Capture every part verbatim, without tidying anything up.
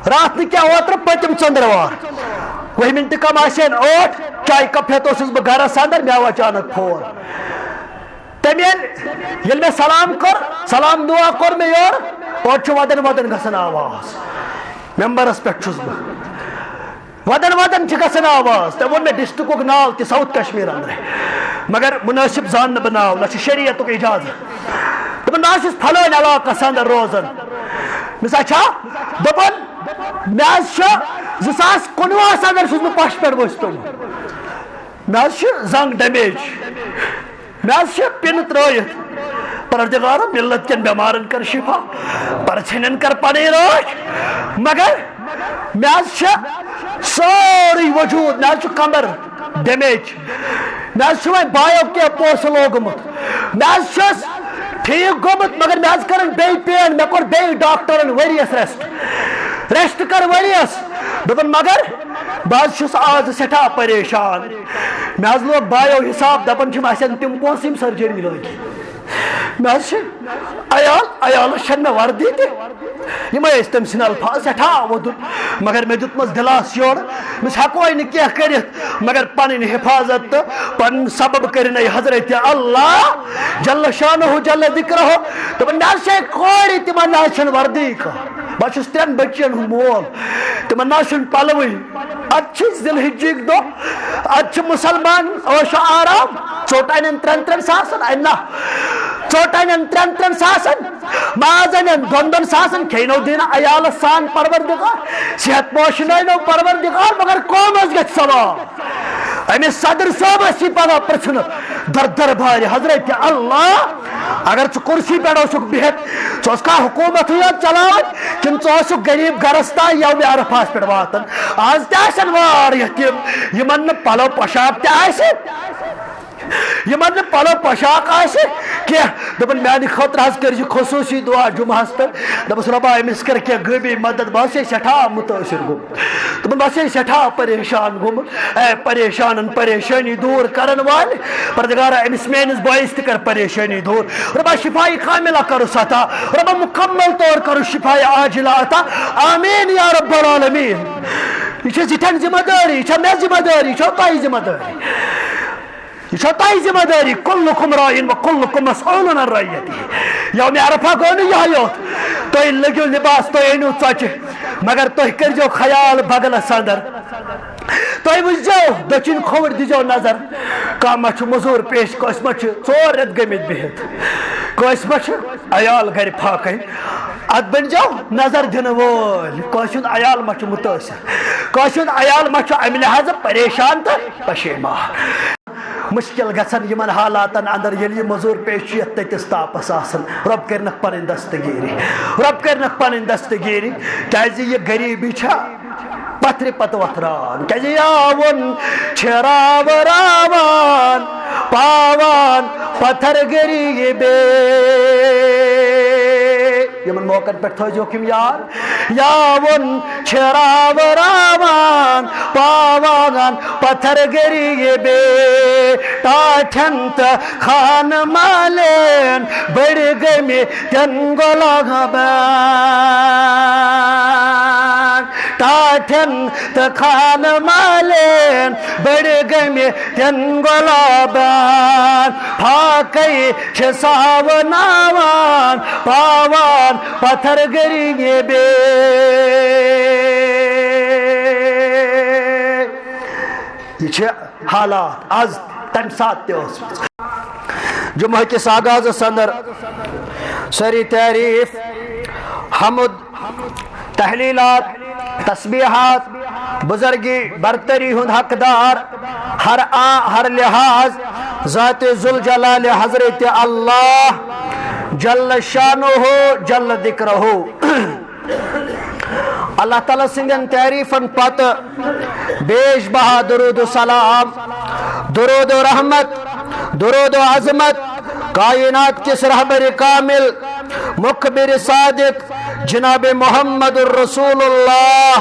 راتھ نہٕ کینٛہہ، اوترٕ پٔتِم ژٔنٛدٕروار، وُہہِ مِنٹہِ کم آسہِ ہن ٲٹھ، چایہِ کپ ہٮ۪تھ اوسُس بہٕ گرس اندر، مےٚ آو اچانک فون۔ تٔمۍ ییٚلہِ، ییٚلہِ مےٚ سلام کوٚر، سلام دعا کوٚر مےٚ یورٕ، اورٕ چھُ ودن ودن گژھان آواز۔ ممبرس پٮ۪ٹھ چھُس بہٕ، ودن ودن چھِ گژھان آواز۔ تٔمۍ ووٚن مےٚ ڈسٹرکُک ناو تہِ، ساؤتھ کشمیر اندرے، مگر مناسب زان نہٕ بہٕ ناو، نہ چھُ شریعتُک اجازت۔ دوٚپُن، بہٕ حظ چھُس فلٲنۍ علاقس اندر روزان۔ مےٚ سا چھا؟ دوٚپُن، مےٚ حظ چھُ زٕ ساس کُنوُہس اندر چھُس بہٕ پشہِ پٮ۪ٹھ ؤسۍ پیوٚمُت۔ مےٚ حظ چھِ زنٛگ ڈیمیج، مےٚ حظ چھِ پِنہٕ ترٲیِتھ۔ پروردگارا، ملت کٮ۪ن بٮ۪مارن کر شفا، پرژھٮ۪نن کر پنٕنۍ رٲچھ۔ مگر مےٚ حظ چھِ سٲرٕے وجوٗد، مےٚ حظ چھُ کمر ڈیمیج، مےٚ حظ چھُ وۄنۍ بایو کینٛہہ پونٛسہٕ لوگمُت، مےٚ حظ چھُس ٹھیٖک گوٚمُت، مگر مےٚ حظ کٔرٕن بیٚیہِ پین، مےٚ کوٚر بیٚیہِ ڈاکٹرن ؤریَس ریسٹ، ریسٹ کٔر ؤریَس۔ دوٚپُن، مگر بہٕ حظ چھُس آز سٮ۪ٹھاہ پریشان۔ مےٚ حظ لوگ بایو حساب، دپان چھِم، اَسہِ اَن تِم پونٛسہٕ یِم سرجری لٲگۍ۔ مےٚ حظ چھِ عیال، عیالَس چھَنہٕ مےٚ وردی تہِ۔ یِمَے ٲسۍ تٔمۍ سٕنٛدۍ الفاظ، سٮ۪ٹھاہ وۄدُن، مگر مےٚ دیُتمَس دِلاسہٕ یورٕ، أمِس ہٮ۪کوے نہٕ کینٛہہ کٔرِتھ، مگر پَنٕنۍ حفاظت تہٕ پَنُن سبب کٔرِنَے حضرت اللہ جل شانہ جل ذکرہ۔ دوٚپُن، مےٚ حظ چھے کورِ، تِمَن نہ حظ چھَنہٕ وردی کانٛہہ۔ بہٕ حظ چھُس ترٛٮ۪ن بٔچِیَن ہُنٛد مول، تِمَن نہ حظ چھُنہٕ پَلوٕے۔ اتھ چھِ ذی الحجٕکۍ دۄہ، اتھ چھِ مسلمان عٲش و آرام، ژوٚٹ انن ترٛٮ۪ن ترٛٮ۪ن ساسن، انہِ نہ، ژوٚٹ انن ترٛٮ۪ن ترٛٮ۪ن ساسن، ماز انن دۄن دۄن ساسن، کھینو دینہ عیالس سان پروردگار، صحت پوشنٲینو پروردگار، مگر قومس گژھِ ثواب۔ أمِس صدر صٲبس یی پگاہ پرژھنہٕ در دربارِ حضرت اللہ، اگر ژٕ کرسی پٮ۪ٹھ اوسُکھ بِہِتھ، ژٕ اوسکھا حکوٗمتٕے یوت چلاوان، کِنہٕ ژٕ اوسُکھ غریٖب گرس تام یومِ عرفاہس پٮ۪ٹھ واتان؟ آز تہِ آسن واریاہ تِم، یِمن نہٕ پلو پۄشاک تہِ آسہِ، یِمن نہٕ پلو پۄشاک آسہِ کینٛہہ۔ دوٚپُن، میانہِ خٲطرٕ حظ کٔرۍ زِ خصوٗصی دعا جمعہس پٮ۪ٹھ۔ دوٚپُس، رۄبا، أمِس کر کینٛہہ غٲبی مدد، بہٕ ہسا چھُس سٮ۪ٹھاہ مُتٲثر گوٚمُت۔ دوٚپُن، بہٕ ہسا چھُس سٮ۪ٹھاہ پریشان گوٚمُت۔ اے پریشانن پریشٲنی دوٗر کرن والہِ، پروردگارا، أمِس میٲنِس بٲیِس تہِ کر پریشٲنی دوٗر۔ رۄبا، شفایہِ کاملہ کرُس عطا۔ رۄبا، مکمل طور کرُس شفایہِ عاجلہ عطا۔ آمین یا رب العالمین۔ یہِ چھِ زِٹھٮ۪ن ذمہ دٲری، یہِ چھےٚ مےٚ ذمہ دٲری، یہِ چھو تۄہہِ ذمہ دٲری۔ یہِ چھو تۄہہِ ذمہ دٲری، کلکم راعٍ و کلکم مسئول عن رعیتہ۔ یومِ عرفہ گوٚو نہٕ یِہوٚے یوت۔ تُہۍ لٔگِو لباس، تُہۍ أنِو ژۄچہِ، مگر تُہۍ کٔرۍزیو خیال بغلس اندر۔ تُہۍ وٕچھزیو دٔچھِنۍ کھووُر، دیٖزیو نظر۔ کانٛہہ ما چھُ مٔزوٗر پیش، کٲنٛسہِ ما چھِ ژور رٮ۪تھ گٔمٕتۍ بِہِتھ، کٲنٛسہِ ما چھِ عیال گرِ فاقے۔ اتھ بٔنۍزیو نظر دِنہٕ وٲلۍ، کٲنٛسہِ ہُنٛد عیال ما چھُ مُتٲثر، کٲنٛسہِ ہُنٛد عیال ما چھُ امہِ لحاظہٕ پریشان تہٕ پشیمان۔ مشکل گژھن یِمن حالاتن اندر، ییٚلہِ یہِ مٔزوٗر پیش چھُ یتھ تٔتِس تاپس آسان۔ رۄب کٔرِنکھ پنٕنۍ دستگیٖری، رۄب کٔرِنکھ پنٕنۍ دستگیٖری، کیازِ یہِ غریٖبی چھےٚ پتھرِ پتہٕ وۄتھراوان۔ کیازِ یاوُن چھِ راوٕ راوان، پاوان پتھر غریٖبی۔ یِمن موقعن پٮ۪ٹھ تھٲوزیوکھ یِم یاد۔ یاوُن چھِ راوٕ راوان، پاوان پتھر غریٖبی۔ ٹاٹھٮ۪ن تہٕ خانہٕ مالٮ۪ن بٔڑۍ گٔمٕتٮ۪ن غۄلامن۔ ٹاٹھٮ۪ن تہٕ خانہٕ مالٮ۪ن بٔڑۍ گٔمٕتٮ۪ن غۄلامن۔ فاقے چھِ ساوناوان، پاوان پتھر غریٖبی۔ یہِ چھِ حالات از تمہِ ساتہٕ تہِ ٲسمٕژ۔ جمعہ کِس آغازس اندر سٲری تعریف، حمد، تحلیلات، تسبیحات، بزرگی برتری ہُنٛد حقدار، ہر آ، ہر لحاظ، ذات ذوالجلال حضرت اللہ جل شانہ جل ذکرہ۔ اللہ تعالیٰ سٕنٛدٮ۪ن تعریفن پتہٕ بیش بہا درود و سلام، درود و رحمت، درود و عظمت کائنات کِس رہبر کامل، مخبر صادق جناب محمد رسول اللہ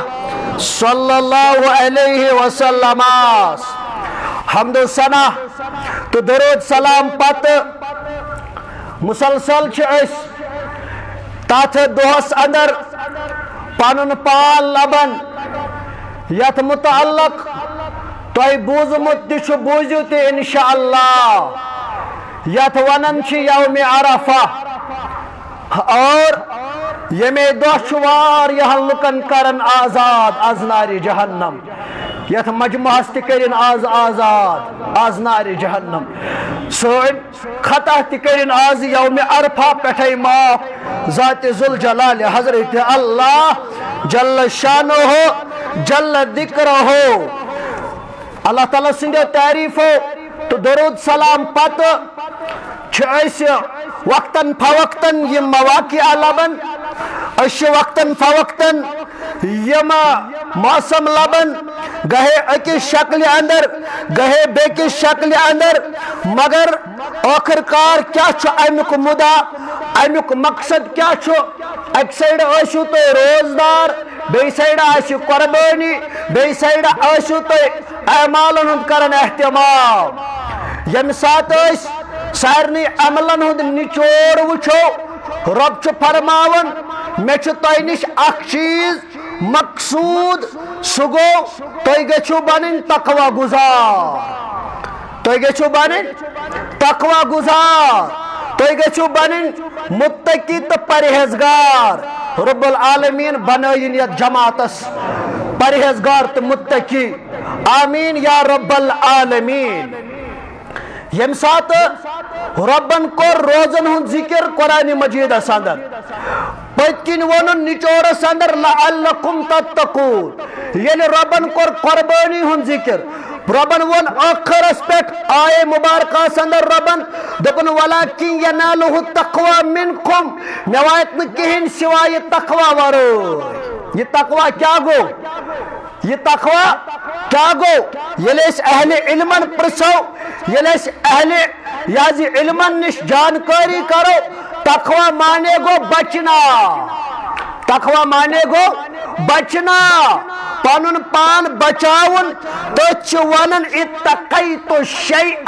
صلی اللہ علیہ وسلم۔ حمد و ثنا تہٕ درود سلام پتہٕ مسلسل چھِ أسۍ تتھ دۄہس اندر پنُن پان لبن، یتھ متعلق تۄہہِ بوٗزمُت تہِ چھُ، بوٗزِو تہِ انشاءاللہ، یتھ ونان چھِ یوم عرفہ۔ اور ییٚمے دۄہ چھُ واریاہن لُکن کران آزاد از نارِ جہنم، یتھ مجمعس تہِ کٔرِن از آزاد از نارِ جہنم۔ سٲنۍ خطا تہِ کٔرِن آز یوم عرفہ پٮ۪ٹھے معاف۔ ذات ذوالجلال حضرت اللہ جل شانہ، جل ذکرہ۔ اللہ تعالیٰ سٕنٛدیو تعریٖفو تہٕ درود سلام پتہٕ چھِ أسۍ وقتاً فوقتاً یِم مواقع لبان۔ أسۍ چھِ وقتاً فوقتاً یِم موسم لبان، گاہے أکِس شکلہِ اندر، گاہے بیٚکِس شکلہِ اندر، مگر ٲخٕر کار کیٛاہ چھُ اَمیُک مُدا؟ اَمیُک مقصد کیٛاہ چھُ؟ اَکہِ سایڈٕ ٲسِو تُہۍ روزدار، بیٚیہِ سایڈٕ آسہِ قۄربٲنی، بیٚیہِ سایڈٕ ٲسِو تُہۍ اعمالن ہُنٛد کران اہتمام۔ ییٚمہِ ساتہٕ أسۍ سارنٕے عملن ہُنٛد نچوڑ وٕچھو، رۄب چھُ فرماوان، مےٚ چھُ تۄہہِ نِش اکھ چیٖز مقصوٗد، سُہ گوٚو تُہۍ گٔژھِو بنٕنۍ تقوی گُزار۔ تُہۍ گٔژھِو بنٕنۍ تقوی گُزار، تُہۍ گٔژھِو بنٕنۍ متقی تہٕ پرہیزگار۔ رب العالمین بنٲیِن یتھ جماعتس پرہیزگار تہٕ متقی۔ آمین یا رب العالمین۔ ییٚمہِ ساتہٕ رۄبن کوٚر روزن ہُنٛد ذکر قرآن مجیدس اندر، پٔتۍ کِنۍ ووٚنُن نچوڑس اندر، لعلکم تتقون۔ ییٚلہِ رۄبن کوٚر قۄربٲنی ہُنٛد ذکر، رۄبن ووٚن ٲخرس پٮ۪ٹھ آیے مبارکہس اندر رۄبن دوٚپُن، ولکن ینالہ التقوی منکم، مےٚ واتہِ نہٕ کِہیٖنۍ سوائے تقوی ورٲے۔ یہِ تقوی کیٛاہ گوٚو؟ یہِ تقوی کیٛاہ گوٚو؟ ییٚلہِ أسۍ اہلِ علمن پرژھو، ییٚلہِ أسۍ اہلِ، یہِ حظ یہِ علمن نِش جانکٲری کرو، تقوی معنی گوٚو بچنا۔ تقوی معنی گوٚو بچنا، پنُن پان بچاوُن۔ تٔتھۍ چھِ ونان اتقیت الشیء،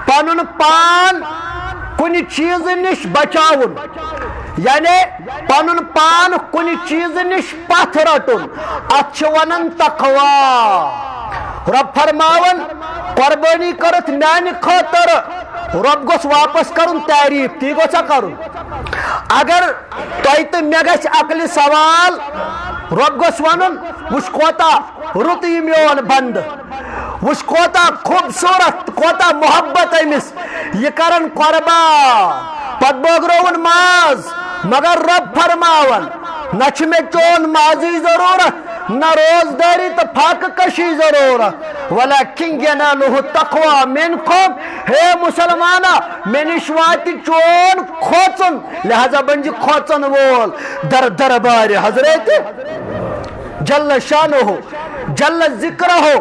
پنُن پان کُنہِ چیٖزٕ نِش بچاوُن، یعنی پنُن پان کُنہِ چیٖزٕ نِش پتھ رٹُن، اتھ چھِ ونان تقوی۔ رۄب فرماوان، قۄربٲنی کٔرٕتھ میانہِ خٲطرٕ، رۄب گوٚژھ واپس کرُن تعریٖف، تی گوٚژھا کرُن؟ اگر تۄہہِ تہٕ مےٚ گژھِ عقلہِ سوال، رۄب گوٚژھ ونُن، وٕچھ کوتاہ رُت یہِ میون بندٕ، وٕچھ کوتاہ خوٗبصوٗرت، کوتاہ محبت أمِس، یہِ کرن قۄربان، پتہٕ بٲگرٲوُن ماز، مگر رۄب فرماوان، نہ چھُ مےٚ چون مازٕے ضروٗرت، نہ روزدٲری تہٕ فاقہٕ کشی ضروٗرت، ولکن ینالہ التقوی منکم، ہے مسلمانہ، مےٚ نِش واتہِ چون کھوژُن، لہذا بنجہِ کھوژن وول در دربارِ حضرت جل شانہ، جل ذکرہ۔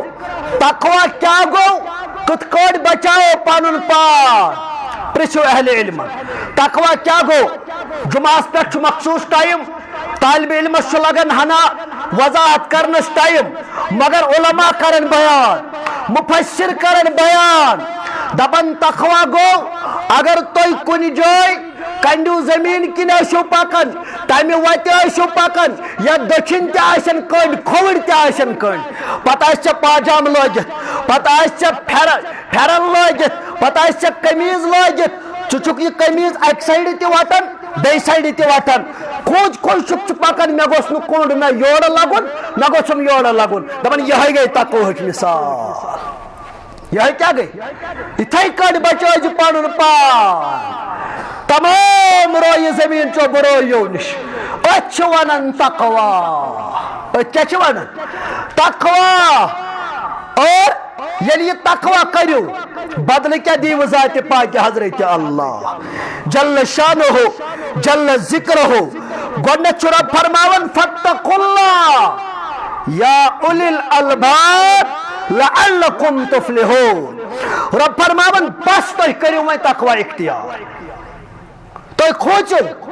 تقوی کیٛاہ گوٚو؟ کِتھ کٲٹھۍ بچاوو پنُن پان؟ پرژھِو اہلِ علمن۔ تقوی کیٛاہ گوٚو؟ جمعہس پٮ۪ٹھ چھُ مخصوٗص ٹائم، طالب علمس چھُ لگان ہنا وضاحت کرنس ٹائم، مگر علماء کرن بیان، مفسر کرن بیان، دپن تقوی گوٚو اگر تُہۍ کُنہِ جایہِ کنڈیو زمین کِنۍ ٲسِو پکان، تمہِ وتہِ ٲسِو پکان، یا دٔچھِنۍ تہِ آسن کنڈ، کھووٕرۍ تہِ آسن کنڈ، پتہٕ آسہِ ژےٚ پاجام لٲگِتھ، پتہٕ آسہِ ژےٚ پھیرن، پھیرن لٲگِتھ، پتہٕ آسہِ ژےٚ قمیٖض لٲگِتھ، ژٕ چھُکھ یہِ قمیٖض اکہِ سایڈٕ تہِ وٹان، بیٚیہِ سایڈٕ تہِ وٹان، کوٚج کوٚج چھُکھ ژٕ پکان، مےٚ گوٚژھ نہٕ کنڈ نہ یورٕ لگُن، نہ گوٚژھُم یورٕ لگُن، دپان یہے گٔے تقوہٕچ مثال۔ یہے کیٛاہ گٔے؟ یِتھے کٲٹھۍ بچٲے زِ پنُن پان۔ تمام رویہِ زمین چو برٲیو نِش۔ أتھۍ چھِ ونان تقوی۔ أتھۍ کیٛاہ چھِ ونان؟ تقوی۔ اور ییٚلہِ یہِ تقوی کٔرِو، بدلہٕ کیٛاہ دِیِو ذاتِ پاکہِ حضرت اللہ جل شانہ، جل ذکرہ؟ گۄڈٕنیتھ چھُ رب فرماوان، فاتقوا اللہ یا اولی الالباب لعلکم تفلحون۔ رب فرماوان، بس تُہۍ کٔرِو وۄنۍ تقوی اختیار۔ تُہۍ کھوژِو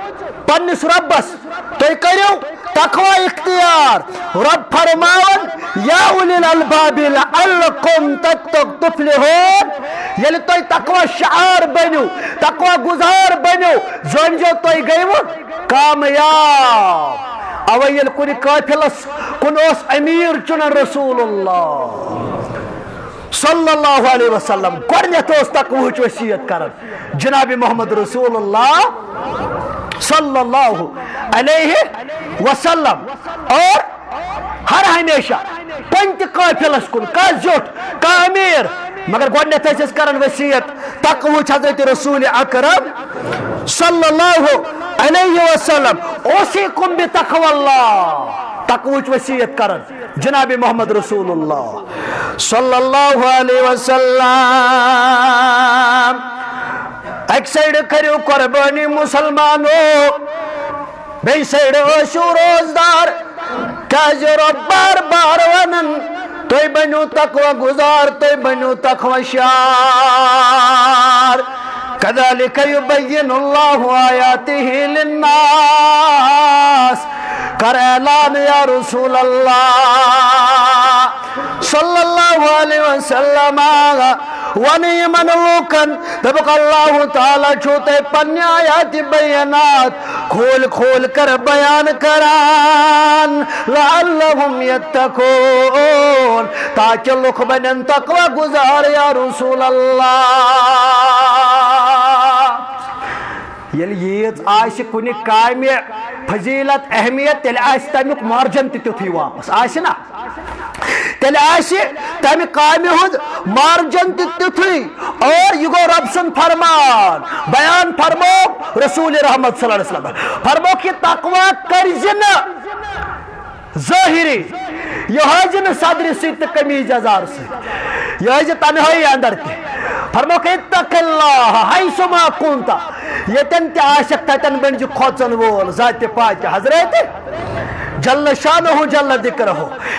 پننِس ربس، تُہۍ کٔرِو تقوی اختیار۔ رب فرماوان، یا اولی الالباب لعلکم تتق-، تفلحون۔ ییٚلہِ تُہۍ تقوی شعار بٔنِو، تقوی گُزار بٔنِو، زٲنۍزیو تُہۍ گٔیوٕ کامیاب۔ اوے ییٚلہِ کُنہِ قٲفلس کُن اوس امیر چُنان رسول اللہ صلی اللہ علیہ وسلم، گۄڈٕنیتھ اوس تقوہٕچ وصیت کران جناب محمد رسول اللہ صلی اللہ علیہ وسلم۔ اور ہر ہمیشہ کُنہِ تہِ قٲفلس کُن کانٛہہ زیُٹھ، کانٛہہ امیر، مگر گۄڈٕنیتھ ٲسۍ أسۍ کران وصیت تقوہٕچ حضرت رسول اکرم صلی اللہ علیہ وسلم، اوصیکم بتقوی اللہ، تقوہٕچ وصیت کران جناب محمد رسول اللہ صلی اللہ علیہ وسلم۔ اکہِ سایڈٕ کٔرِو قربٲنی مسلمانو، بیٚیہِ سایڈٕ ٲسِو روزدار۔ کیازِ رۄب بار بار ونان، تُہۍ بٔنِو تقوی گزار، تُہۍ بٔنِو تقوی شعار۔ کذالک یبین اللہ آیاتہ للناس۔ کر اعلان یا رسول اللہ صلی اللہ علیہ وسلم، ون یمن لوکن، دپک اللہ تعالیٰ چھو تۄہہِ پننہِ آیات بینات کھول کھول کر بیان کران، لعلہم یتقون، تاکہ لوکھ بنن تقوی گزار یا رسول اللہ۔ ییٚلہِ ییٖژ آسہِ کُنہِ کامہِ فضیلت، اہمیت، تیٚلہِ آسہِ تمیُک مارجن تہِ تیُتھُے واپس، آسہِ نا؟ تیٚلہِ آسہِ تمہِ کامہِ ہُنٛد مارجن تہِ تیُتھُے۔ اور یہِ گوٚو رۄب سُنٛد فرمان، بیان فرموو رسول رحمت صلی اللہ علیہ وسلم، فرمووُکھ، یہِ تقوی کٔرۍ زِ نہٕ ظٲہری، یہِ ہٲوۍ زِ نہٕ صدرِ سۭتۍ تہٕ قمیٖض یزار سۭتۍ، یہِ ہٲوۍ زِ تنہٲیی اندر تہِ۔ فرمووُکھ، اتق اللہ حیثما کنت، ییٚتٮ۪ن تہِ آسکھ تتٮ۪ن بٔنۍ زِ کھۄژن وول ذاتِ پاکہِ حضرت جل شانہ جل ذکرہ۔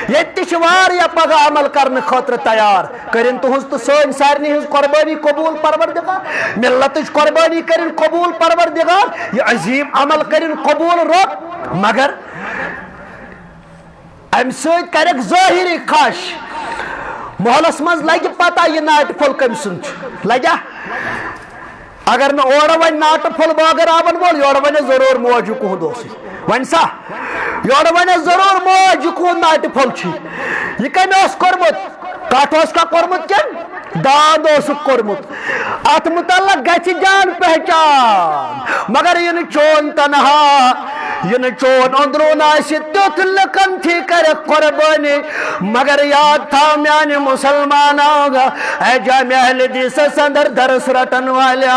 ییٚتہِ تہِ چھِ واریاہ پگاہ عمل کرنہٕ خٲطرٕ تیار۔ کٔرِن تُہنٛز تہٕ سٲنۍ سارنٕے ہٕنٛز قۄربٲنی قبوٗل پروردگار، ملتٕچ قۄربٲنی کٔرِن قبوٗل پروردگار، یہِ عظیٖم عمل کٔرِن قبوٗل رۄب۔ مگر امہِ سۭتۍ کرکھ ظٲہری خش، محلس منٛز لگہِ پتہ یہِ ناٹہِ پھوٚل کٔمۍ سُنٛد چھُ، لگیا؟ اگر نہٕ اورٕ وۄنۍ ناٹہٕ پھوٚل بٲگراون وول، یورٕ ونہِ ضروٗر موج یہِ کُہُنٛد اوسُے۔ وۄنۍ سا یورٕ ونہِ ضروٗر موج یہِ کُہُنٛد ناٹہٕ پھوٚل چھُے۔ یہِ کٔمۍ اوس کوٚرمُت؟ کٹھ اوسکھا کوٚرمُت کِنہٕ داند اوسُکھ کوٚرمُت؟ اتھ متعلق گژھِ جان پہچان، مگر یہِ نہٕ چون تنہا، یہِ نہٕ چون أنٛدروٗن آسہِ تیُتھ لُکن تھی کرکھ قۄربٲنی۔ مگر یاد تھاو میانہِ مسلمانو، اے جامع اہل حدیثس اندر درس رٹن والیا،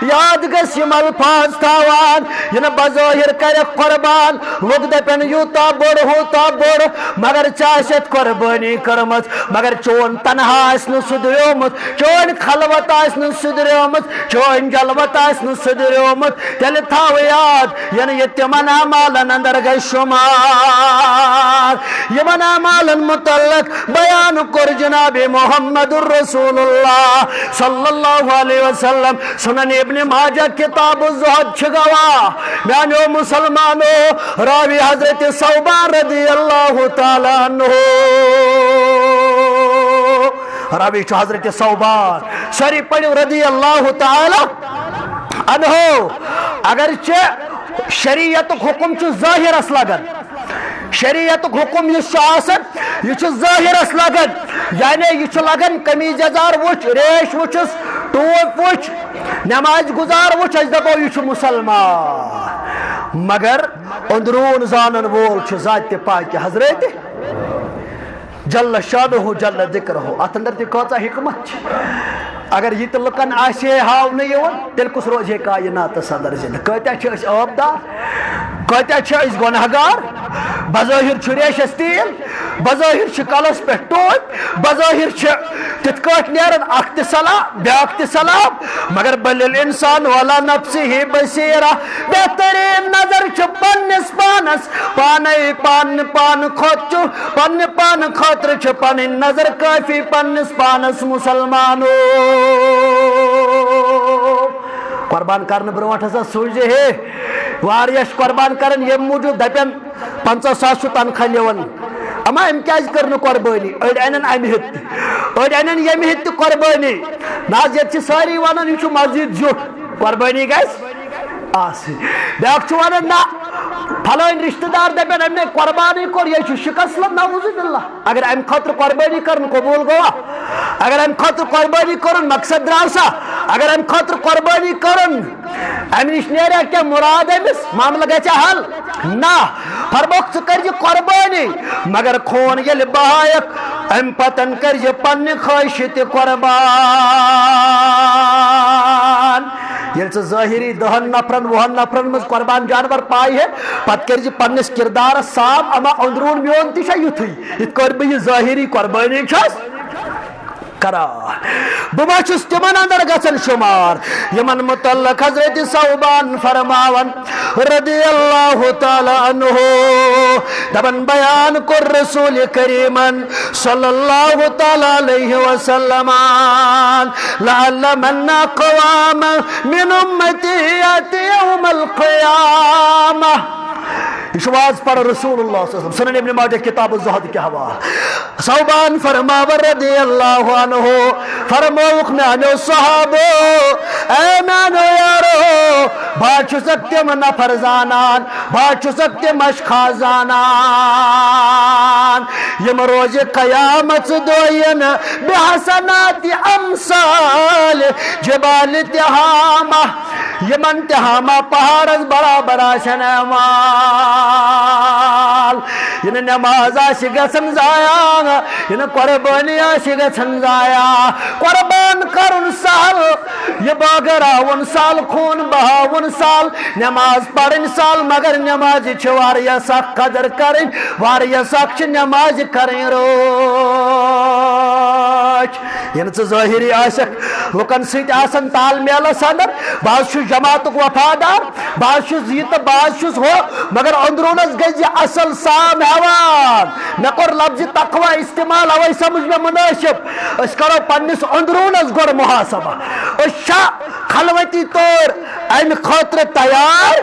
یاد گژھ یِم الفاظ تھاوان، یہِ نہٕ بظٲہر کرکھ قۄربان، لُکھ دپن یوٗتاہ بوٚڑ ہوٗتاہ بوٚڑ، مگر ژےٚ آسٮ۪تھ قۄربٲنی کٔرمٕژ، مگر چون تنہا آسہِ نہٕ سُدریومُت، چٲنۍ خلوت آسہِ نہٕ سُدریومٕژ، چٲنۍ جلوت آسہِ نہٕ سُدریومُت، تیٚلہِ تھاو یاد، یِنہٕ یہِ تِمن اعمالن اندر گژھِ شُمار۔ یِمن اعمالن متعلق بیان کوٚر جناب محمد رسول اللہ صلی اللہ علیہ وسلم۔ سنن ابن ماجہ کتاب الزہد چھِ گواہ، میانیو مسلمانو، راوی حضرت ثوبان رضی اللہ تعالیٰ عنہ۔ راوی چھُ حضرت ثوبان۔ سٲری پٔرِو رضی اللہ تعالیٰ عنہ۔ اگرچہ شریعتُک حکم چھُ ظٲہرس لگان، شریعتُک حکم یُس چھُ آسان، یہِ چھُ ظٲہرس لگان، یعنی یہِ چھُ لگان قمیٖض یزار وٕچھ، ریش وٕچھُس، ٹوپۍ وٕچھ، نماز گزار وٕچھ، أسۍ دپو یہِ چھُ مسلمان، مگر أنٛدروٗن زانن وول چھُ ذاتِ پاکہِ حضرت جل شانہ جل ذکرہ۔ اتھ اندر تہِ کۭژاہ حکمت چھِ۔ اگر یہِ تہِ لُکن آسہِ ہے ہاونہٕ یِوان، تیٚلہِ کُس روزِ ہے کایناتس اندر زندٕ؟ کۭتیاہ چھِ أسۍ عٲبدار، کۭتیاہ چھِ أسۍ گۄناہ گار؟ بظٲہر چھُ ریشس تیٖل، بظٲہر چھِ کلس پٮ۪ٹھ ٹوپۍ، بظٲہر چھِ تِتھ کٲٹھۍ نیران اکھ تہِ سلام، بیاکھ تہِ سلام، مگر بل الانسان علی نفسہ بصیرہ۔ بہترین نظر چھِ پننِس پانس، پانے پن پان کھۄتہٕ چھُ، پننہِ پان خٲطرٕ چھِ پنٕنۍ نظر کٲفی۔ پننِس پانس مسلمانو، قربان کرنہٕ برونٛٹھ ہسا سوٗنٛچ زِ ہے، واریاہ چھِ قربان کران ییٚمہِ موٗجوٗب دپن، پنٛژاہ ساس چھُ تنخواہ نِوان، اما أمۍ کیازِ کٔر نہٕ قۄربٲنی؟ أڑۍ انن امہِ ہیٚتہِ تہِ، أڑۍ انن ییٚمہِ ہیٚتہِ تہِ قۄربٲنی۔ نہ حظ، ییٚتہِ چھِ سٲری ونان، یہِ چھُ مسجد زیُٹھ، قۄربٲنی گژھِ آسٕنۍ۔ بیاکھ چھُ ونان، نہ، فلٲنۍ رشتہٕ دار دپن، أمۍ نے قربانٕے کوٚر، یہِ چھُ شکست، نعوذ باللہ۔ اگر امہِ خٲطرٕ قربٲنی کرُن قبول گوٚوا، اگر امہِ خٲطرٕ قربٲنی کرُن مقصد درٛاو سا، اگر امہِ خٲطرٕ قربٲنی کرُن، امہِ نِش نیریا کینٛہہ مراد أمِس؟ معاملہٕ گژھِ حل؟ نہ۔ فرموکھ، ژٕ کٔرۍ زِ قربٲنی، مگر خوٗن ییٚلہِ بہایکھ، امہِ پتن کٔرۍ زِ پننہِ خٲہشہِ تہِ قربان۔ ییٚلہِ ژٕ ظٲہری دہن نفرن، وُہن نفرن منٛز قربان جانور پایہِ ہے، پتہٕ کٔرۍ زِ پننِس کردارس صاف، اما أنٛدروٗن میون تہِ چھا یُتھُے، یِتھ کٲٹھۍ بہٕ یہِ ظٲہری قربٲنی چھَس کران۔ بہٕ ما چھُس تِمن اندر گژھان شمار، یِمن متعلق حضرت ثوبان فرماوان رضی اللہ تعالیٰ عنہ، دپان، بیان کوٚر رسول کریمن صلی اللہ تعالیٰ علیہ وسلم، لعل من اقوام من امتی یأتی یوم القیامہ۔ یہِ چھُ واز پران رسول اللہ صلی اللہ علیہ وسلم، سنن ابن ماجہ، کتاب الزہد کہِ حوالہٕ۔ ثوبان فرماوان رضی اللہ عنہ، فرمووُکھ میانیو صحابو، اے میانیو یارو، بہٕ حظ چھُسکھ تِم نفر زانان، بہٕ حظ چھُسکھ تِم اشخاص زانان، یِم روزِ قیامت دۄہ یِن بحسنات امثال جبال تہامہ، یِمن تہامہ پہاڑس برابر آسن اعمال۔ یہِ نہٕ نماز آسہِ گژھان ضایع، یہِ نہٕ قربٲنی آسہِ گژھان ضایع۔ قربان کرُن سہل، یہِ بٲگراوُن سہل، خوٗن بہاوُن سہل، نماز پرٕنۍ سہل، مگر نمازِ چھِ واریاہ سخ قدر کرٕنۍ، واریاہ سخ چھِ نمازِ کرٕنۍ رٲچھ۔ ییٚلہِ ژٕ ظٲہری آسکھ، لُکن سۭتۍ آسن تال میلس اندر، بہٕ حظ چھُس جماعتُک وفادار، بہٕ حظ چھُس یہِ تہٕ بہٕ حظ چھُس ہُہ، مگر أنٛدروٗنس گٔے زِ اصل سام ہٮ۪وان۔ مےٚ کوٚر لفظِ تقوی استعمال، اوے سمجھ مےٚ منٲسب۔ أسۍ کرو پننِس أنٛدروٗنس گۄڈٕ محاسبہ۔ أسۍ چھا خلوتی طور امہِ خٲطرٕ تیار؟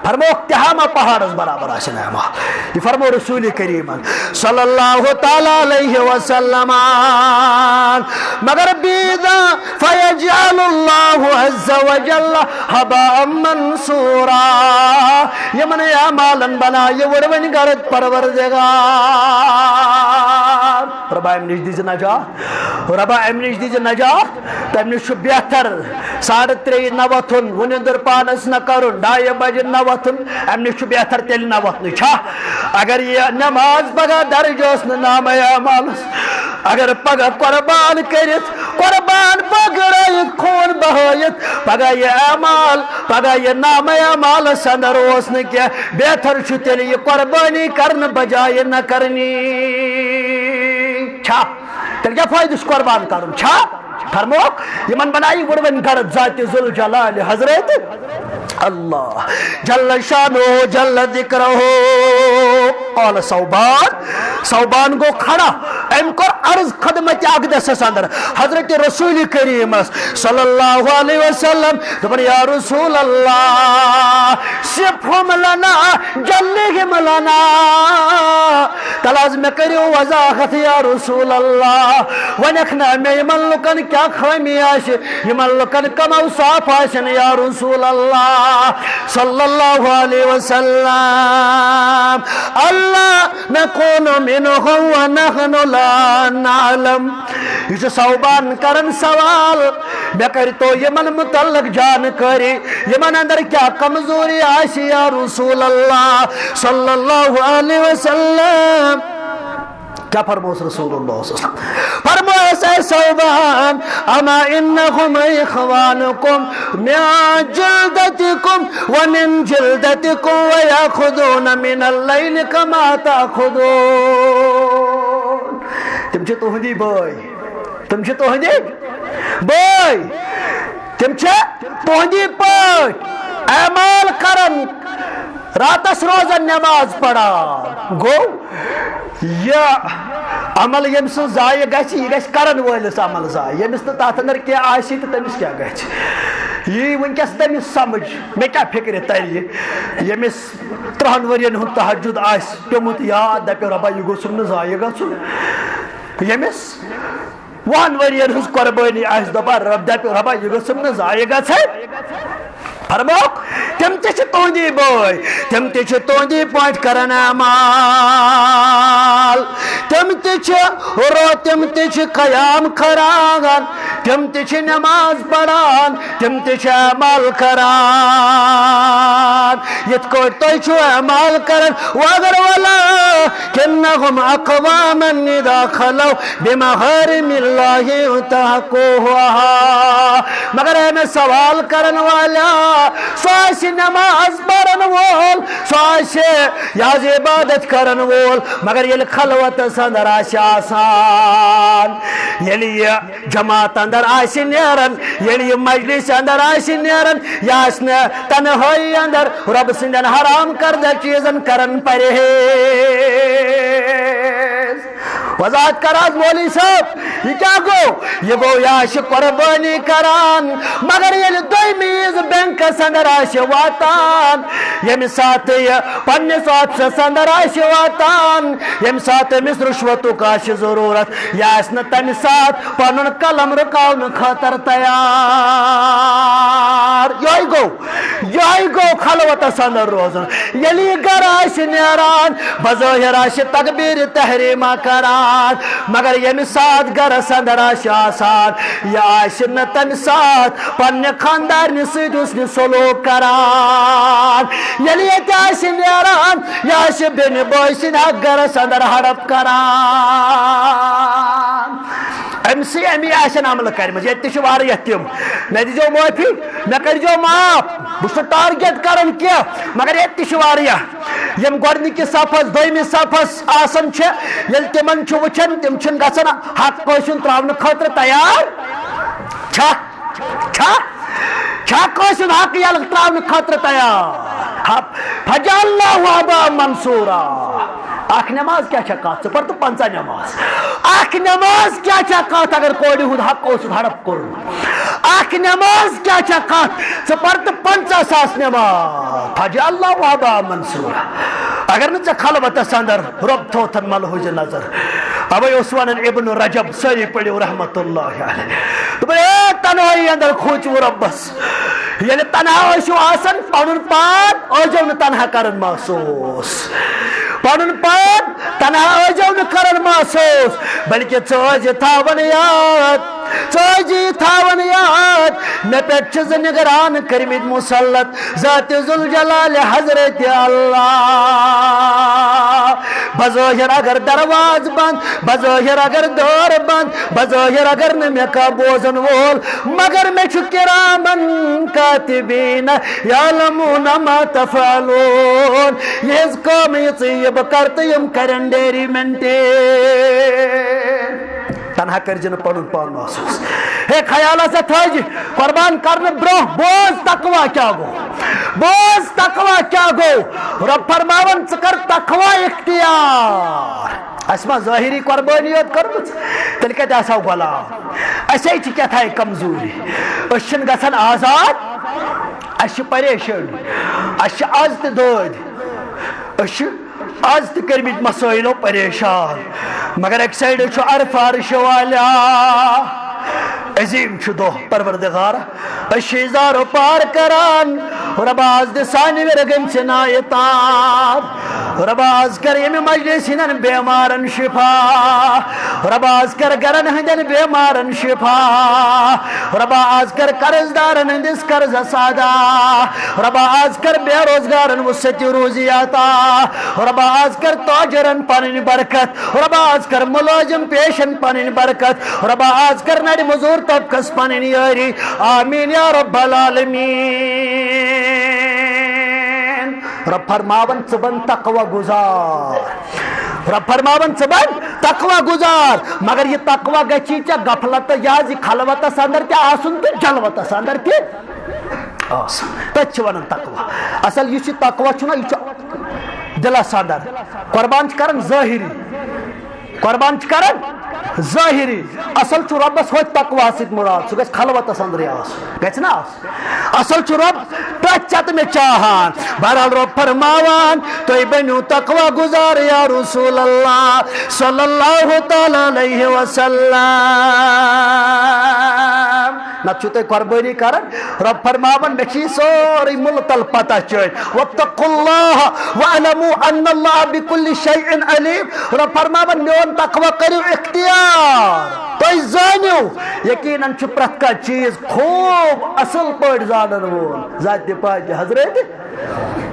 فرمووُکھ، تہامہ پہاڑس برابر آسن اعمال۔ یہِ فرموو رسول کریمن صلی اللہ تعالیٰ علیہ وسلم۔ مگر بیزا فیجعل اللہ عز وجل ہباء منثورا۔ یِمن اعمالن بنایہِ وٕڑوٕنۍ غرض پروردگار۔ ربا امہِ نِش دیٖزِ نجات، ربا امہِ نِش دیٖزِ نجات۔ تمہِ نِش چھُ بہتر ساڑٕ ترٛیٚیہِ نہ وۄتھُن، وُنہِ أنٛدٕر پانس نہ کرُن، ڈایہِ بجہِ نہ وۄتھُن، امہِ نِش چھُ بہتر تیٚلہِ نہ وۄتھنُے۔ چھا؟ اگر یہِ نماز پگاہ درج ٲس نہٕ نامے اعمالس، اگر پگاہ قربان کٔرِتھ، قربان بٲگرٲیِتھ، خوٗن بہٲیِتھ، پگاہ یہِ اعمال، پگاہ یہِ نامے اعمالس اندر اوس نہٕ کینٛہہ، بہتر چھُ تیٚلہِ یہِ قربٲنی کرنہٕ بجایہِ نہ کرنی۔ چھا؟ تیٚلہِ کیٛاہ فٲیدٕ چھُ قربان کرُن؟ چھا؟ فرموکھ، یِمن بنایہِ وٕڑوٕنۍ غرض ذاتِ ذوالجلال حضرت اللہ جل شانہ جل ذکرہ۔ قال ثوبان، ثوبان گوٚو کھڑا، أمۍ کوٚر عرض خدمت اقدسس اندر حضرت رسول کریمس صلی اللہ علیہ وسلم، دوٚپُن، یا رسول اللہ، صفہم لنا، جلہم لنا۔ تَلہٕ حظ مےٚ کٔرِو وضاحت یا رسول اللہ، وَنٮ۪کھ نا مےٚ یِمن لُکن کیٛاہ خٲمی آسہِ، یِمن لُکن کم اوصاف آسن یا رسول اللہ صلی اللہ علیہ وسلم۔ اللہ نکون منهم ونحن لا نعلم۔ یہِ چھُ ثوبان کران سوال، مےٚ کٔرۍتو یِمن متعلق جانکٲری، یِمن اندر کیٛاہ کمزوری آسہِ یا رسول اللہ صلی اللہ علیہ وسلم۔ کیٛاہ فرموس رسول اللہ صلی اللہ علیہ وسلم؟ فرموس، اے ثوبان، اما انہم اخوانکم من جلدتکم ومن جلدتکم ویأخذون من اللیل کما تأخذون۔ تِم چھِ تُہٕنٛدی بٲے، تِم چھِ تُہٕنٛدی بٲے، تِم چھِ تُہٕنٛدی پٲٹھۍ اعمال کران، راتس روزان، نماز پران۔ گوٚو، یہِ عمل ییٚمہِ سٕنٛز ضایع گژھِ، یہِ گژھِ کرن وٲلِس عمل ضایع۔ ییٚمِس نہٕ تتھ اندر کینٛہہ آسہِ تہٕ تٔمِس کیٛاہ گژھِ؟ یی وٕنکیٚس تٔمِس سمجھ، مےٚ کیٛاہ فکرِ ترِ؟ ییٚمِس ترٛہن ؤرین ہُنٛد تہجد آسہِ پیوٚمُت یاد، دپہِ، رۄبا، یہِ گوٚژھُم نہٕ ضایع گژھُن۔ ییٚمِس وُہن ؤرین ہٕنٛز قۄربٲنی آسہِ، دپان، رۄب، دپہِ، رۄبا، یہِ گٔژھٕم نہٕ ضایع گژھٕنۍ۔ فرموکھ، تِم تہِ چھِ تُہٕنٛدی بٲے، تِم تہِ چھِ تُہٕنٛدی پٲٹھۍ کران اعمال، تِم تہِ چھِ رو، تِم تہِ چھِ قیام کران، تِم تہِ چھِ نماز پران، تِم تہِ چھِ اعمال کران۔ یِتھ کٲٹھۍ تُہۍ چھِو اعمال کران، وگر ولا کنہم اقوام اذا خلو بمحارم اللہ انتہکوہا۔ مگر اے مےٚ سوال کرن والیا، سُہ آسہِ نماز پرن وول، سُہ آسہِ یہِ حظ عبادت کرن وول، مگر ییٚلہِ خلوتس اندر آسہِ آسان، ییٚلہِ یہِ جماعت اندر آسہِ نیران، ییٚلہِ یہِ مجلس اندر آسہِ نیران، یہِ آسہِ نہٕ تنہٲیی اندر رۄب سٕنٛدٮ۪ن حرام کردہ چیٖزن کران پرہیز۔ وضاحت کر حظ مولوی صٲب، یہِ کیٛاہ گوٚو؟ یہِ گوٚو، یہِ آسہِ قۄربٲنی کران، مگر ییٚلہِ دوٚیمہِ عیٖذ بینکس اندر آسہِ واتان، ییٚمہِ ساتہٕ یہِ پننِس آفسس اندر آسہِ واتان، ییٚمہِ ساتہٕ أمِس رُشوتُک آسہِ ضروٗرت، یہِ آسہِ نہٕ تمہِ ساتہٕ پنُن قلم رُکاونہٕ خٲطرٕ تیار۔ یِہوٚے گوٚو، یِہوٚے گوٚو خلوتس اندر روزُن۔ ییٚلہِ یہِ گرٕ آسہِ نیران، بظٲہر آسہِ تکبیر تحریمہ کران، مگر ییٚمہِ ساتہٕ گرس اندر آسہِ آسان، یہِ آسہِ نہٕ تمہِ ساتہٕ پننہِ خاندارنہِ سۭتۍ حسنِ سلوک کران۔ ییٚلہِ ییٚتہِ آسہِ نیران، یہِ آسہِ بیٚنہِ بٲے سٕنٛدِ حق گرس اندر ہڑپ کران۔ أمۍ سٕے اَمی آسن عملہٕ کٔرمٕژ۔ ییٚتہِ تہِ چھِ واریاہ تِم۔ مےٚ دیٖزیو معٲفی، مےٚ کٔرۍزیو معاف۔ بہٕ چھُس نہٕ ٹارگیٹ کران کینٛہہ، مگر ییٚتہِ تہِ چھِ واریاہ۔ یِم گۄڈٕنِکِس صفس، دوٚیمِس صفس آسان چھِ، ییٚلہِ تِمن چھُ وٕچھان، تِم چھِنہٕ گژھان حق کٲنٛسہِ ہُنٛد ترٛاونہٕ خٲطرٕ تیار۔ چھا؟ چھا؟ چھا کٲنٛسہِ ہُنٛد حق یلہٕ ترٛاونہٕ خٲطرٕ تیار؟ ہا، فجعلناه هباء منثورا۔ اکھ نماز کیٛاہ چھےٚ کتھ؟ ژٕ پَر تہٕ پنٛژاہ نماز۔ اکھ نماز کیٛاہ چھےٚ کتھ؟ اگر کورِ ہُنٛد حق اوسُتھ ہڑپ کوٚرمُت، اکھ نماز کیٛاہ چھےٚ کتھ؟ ژٕ پَر تہٕ پنٛژاہ ساس نماز۔ فجعلناه هباء منثورا۔ اگر نہٕ ژےٚ خلوتس اندر رۄب تھوتھن ملحوظ نظر۔ اوے اوس ونان ابن رجب، سٲری پٔرِو رحمت اللہ علیہ۔ دوٚپُن، اے تنہٲیی اندر کھوٗژِو رۄبس۔ ییٚلہِ تنہا ٲسِو آسان، پنُن پان ٲسۍزیو نہٕ تنہا کران محسوس۔ پنُن پان تنہا ٲسۍزیو نہٕ کران محسوس، بلکہِ ژٕ ٲسۍ زِ تھاوان یاد، ژٕ ٲسۍ زِ تھاوان یاد، مےٚ پٮ۪ٹھ چھِ زٕ نگران کٔرمٕتۍ مسلط، ذات ذوالجلال حضرت اللہ۔ بظٲہر اگر دروازٕ بند، بظٲہر اگر دٲر بند، بظٲہر اگر نہٕ مےٚ کانٛہہ بوزن وول، مگر مےٚ چھُ کرامن کاتبین یعلمون ما تفعلون۔ یِہٕنٛز کٲم یہِ ژٕ یہِ بہٕ کرٕ تہٕ یِم کرن ڈیری مینٹین۔ تنہا کٔرۍ زِ نہٕ پنُن پان محسوس۔ ہے خیال ہسا تھٲوزِ، قربان کرنہٕ برونٛہہ بوز تقوی کیٛاہ گوٚو، بوز تقوی کیٛاہ گوٚو۔ رۄب فرماوان، ژٕ کر تقوی اختیار۔ اسہِ ما ظٲہری قربٲنی یوت کٔرمٕژ، تیٚلہِ کتہِ آسہو غلام؟ اسے چھِ کیٛاہ تھایہِ کمزوری، أسۍ چھِنہٕ گژھان آزاد، اسہِ چھِ پریشٲنی، اسہِ چھِ از تہِ دٲدۍ، أسۍ چھِ از تہِ کٔرمٕتۍ مسٲیلو پریشان، مگر اکہِ سایڈٕ چھُ عرفہ عرش والا، عظیم چھُ دۄہ پروردگار، أسۍ چھِ اظہار و پار کران، رۄبا از دِ سانہِ ورگن ژےٚ نایہِ تار، رۄبا از کر ییٚمہِ مجلس ہٕنٛدٮ۪ن بیمارن شفا، رۄبا از کر گرن ہٕنٛدٮ۪ن بیمارن شفا، رۄبا از کر قرض دارن ہٕنٛدِس قرضس ادا، رۄبا از کر بے روزگارن وسعت روزی عطا، رۄبا از کر تاجرن پنٕنۍ برکت، رۄبا از کر ملازم پیشن پنٕنۍ برکت، رۄبا از کر نرِ مزور طبقس پنٕنۍ یٲری۔ آمین یا رب العالمین۔ رۄب فرماون، ژٕ بن تقوی گزار۔ رۄب فرماون، ژٕ بن تقوی گزار۔ مگر یہِ تقوی گژھی ژےٚ غفلت تہٕ یہِ حظ یہِ خلوتس اندر تہِ آسُن تہٕ جلوتس اندر تہِ آسُن۔ تٔتھۍ چھِ ونان تقوی۔ اصل یُس یہِ تقوی چھُنہ، یہِ چھُ دِلس اندر۔ قربان چھِ کران ظٲہری۔ قربان چھِ کران ظٲہری۔ اصل چھُ رۄبس ہوٚتھۍ تقوی سۭتۍ مراد، سُہ گژھِ خلوتس اندرٕے آسُن، گژھِ نہ آسُن؟ اصل چھُ رۄب پرٛٮ۪تھ چتہٕ مےٚ چاہان۔ بہرحال رۄب فرماوان، تُہۍ بٔنِو تقوی گزار یا رسول اللہ صلی اللہ تعالیٰ علیہ وسلم۔ نتہٕ چھِو تُہۍ قۄربٲنی کران۔ رۄب فرماوان، مےٚ چھِ یہِ سٲرٕے مُلہٕ تل پتہ چٲنۍ۔ واتقوا اللہ واعلموا ان اللہ بکل شیء علیم۔ رۄب فرماوان، میون تقوی کٔرِو اختیار، تُہۍ زٲنِو، یقیناً چھُ پرٛٮ۪تھ کانٛہہ چیٖز خوب اصل پٲٹھۍ زانن وول ذاتِ پاک حضرت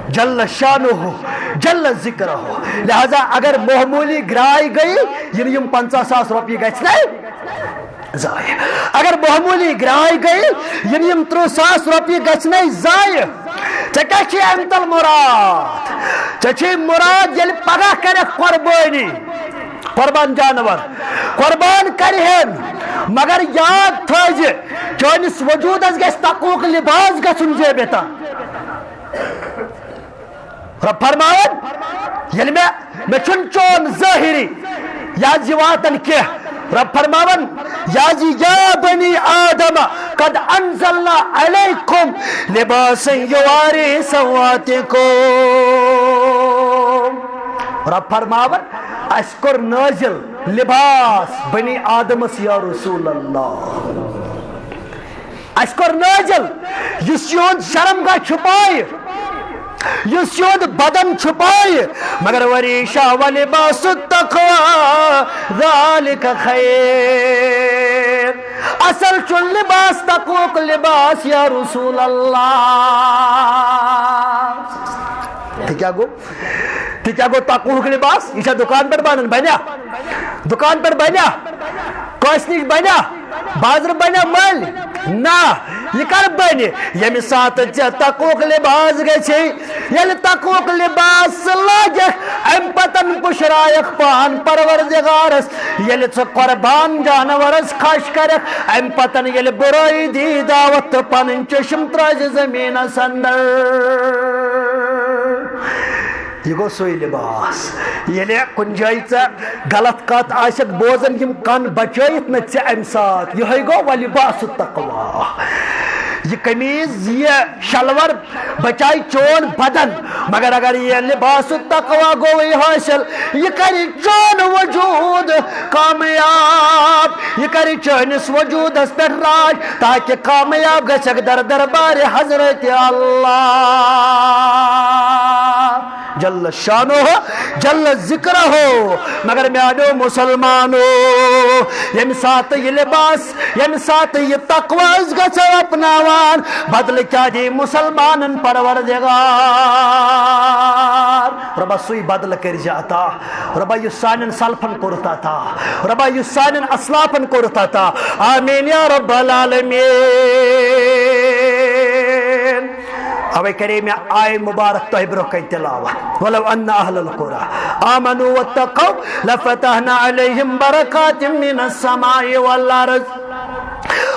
جل شانہ، جل ذکرہ۔ لہذا اگر معمولی گراے گٔے، یِم یِم پنٛژاہ ساس رۄپیہِ گژھِ نَے ضایع۔ اگر معمولی گراے گٔے، یِم یِم تٕرٛہ ساس رۄپیہِ گژھِ نَے ضایع۔ ژےٚ کیٛاہ چھے اَمہِ تل مُراد؟ ژےٚ چھے مُراد ییٚلہِ پگاہ کرکھ قۄربٲنی، قۄربان جانور قۄربان کرِہن، مگر یاد تھٲیزِ، چٲنِس وجوٗدس گژھِ تقوہُک لباس گژھُن زیبتہ۔ رۄب فرماوان، ییٚلہِ مےٚ، مےٚ چھُنہٕ چون ظٲہری یہِ حظ یہِ واتان کینٛہہ۔ رۄب فرماوان، یہِ حظ یہِ، یا بنی آدم قد انزلنا علیکم لباسا یواری سوآتکم۔ رۄب فرماوان، اَسہِ کوٚر نٲزِل لباس بنی آدمس یا رسول اللہ۔ اَسہِ کوٚر نٲزِل یُس یِہُنٛد شرم گاہ چھُپایہِ، یُس یِہُنٛد بدن چھُپایہِ، مگر وریشہ ولباس التقوی ذالک خیر۔ اصل چھُ لباس تقوہُک لباس یا رسول اللہ۔ تہِ کیٛاہ گوٚو؟ تہِ کیٛاہ گوٚو تقوہُک لباس؟ یہِ چھا دُکان پٮ۪ٹھ بنان؟ بنیا؟ دُکان پٮ۪ٹھ بنیا؟ کٲنٛسہِ نِش بنیا؟ بازرٕ بنیا مٔلۍ؟ نہ، یہِ کر بنہِ؟ ییٚمہِ ساتہٕ ژےٚ تقوہُک لباس گژھِ، ییٚلہِ تقوہُک لباس ژٕ لاگکھ، امہِ پتن پُشرایکھ پان پروردگارس۔ ییٚلہِ ژٕ قۄربان جانورس خۄش کرکھ، امہِ پتن ییٚلہِ برٲیی دی دعوت تہٕ پنٕنۍ چشم ترٲوزِ زٔمیٖنس اندر۔ یہِ گوٚو سُے لباس۔ ییٚلہِ کُنہِ جایہِ ژےٚ غلط کتھ آسکھ بوزان، یِم کن بچٲیِتھ نہ ژےٚ امہِ ساتہٕ، یِہوٚے گوٚو ولباس التقوی۔ یہِ قمیٖض، یہِ شلوار بچایہِ چون بدن، مگر اگر یہِ لباس التقوی گوٚوٕے حٲصِل، یہِ کرِ چون وجود کامیاب، یہِ کرِ چٲنِس وجودس پٮ۪ٹھ راج، تاکہِ کامیاب گژھکھ در دربارِ حضرت اللہ جل شانہ، جل ذکرہ۔ مگر میانیو مسلمانو، ییٚمہِ ساتہٕ یہِ لباس، ییٚمہِ ساتہٕ یہِ تقوی أسۍ گژھو اپناوان، بدلہٕ کیٛاہ دی مسلمانن پروردگار؟ رۄبا، سُے بدلہٕ کٔرۍ زِ عطا۔ رۄبا، یُس سانٮ۪ن سلفن کوٚرُتھ عطا، رۄبا، یُس سانٮ۪ن اسلافن کوٚرُتھ عطا۔ آمین یا رب العالمین۔ اوے کرے مےٚ آیہِ مبارک تۄہہِ برونٛہہ کنہِ تلاوت، ولو ان اہل القرى آمنوا واتقوا لفتحنا علیہم برکات من السماء والارض۔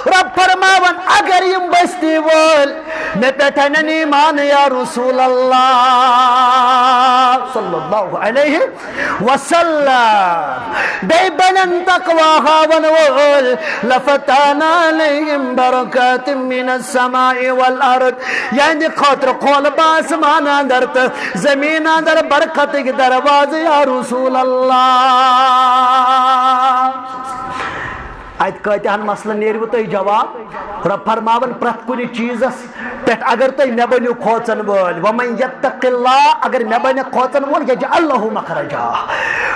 رب فرماوان، اگر یِم بستی وٲلۍ مےٚ پٮ۪ٹھ انن ایمان یا رسول اللہ صلی اللہ علیہ وسلم، بیٚیہِ بنن تقوی ہاون وٲلۍ، لفتحنا علیہم برکات من السماء والارض، یہنٛدِ خٲطرٕ کھولہٕ بہٕ آسمان اندر تہٕ زمین اندر برکتٕکۍ دروازٕ یا رسول اللہ۔ اتہِ کۭتیاہن مسلن نیرِوٕ تۄہہِ جواب؟ رب فرماوان، پرٛٮ۪تھ کُنہِ چیٖزس پٮ۪ٹھ اگر تُہۍ مےٚ بٔنِو کھوژن وٲلۍ، ومن یتق اللہ، اگر مےٚ بنہِ کھوژن وول، یجعل لہ مخرجا،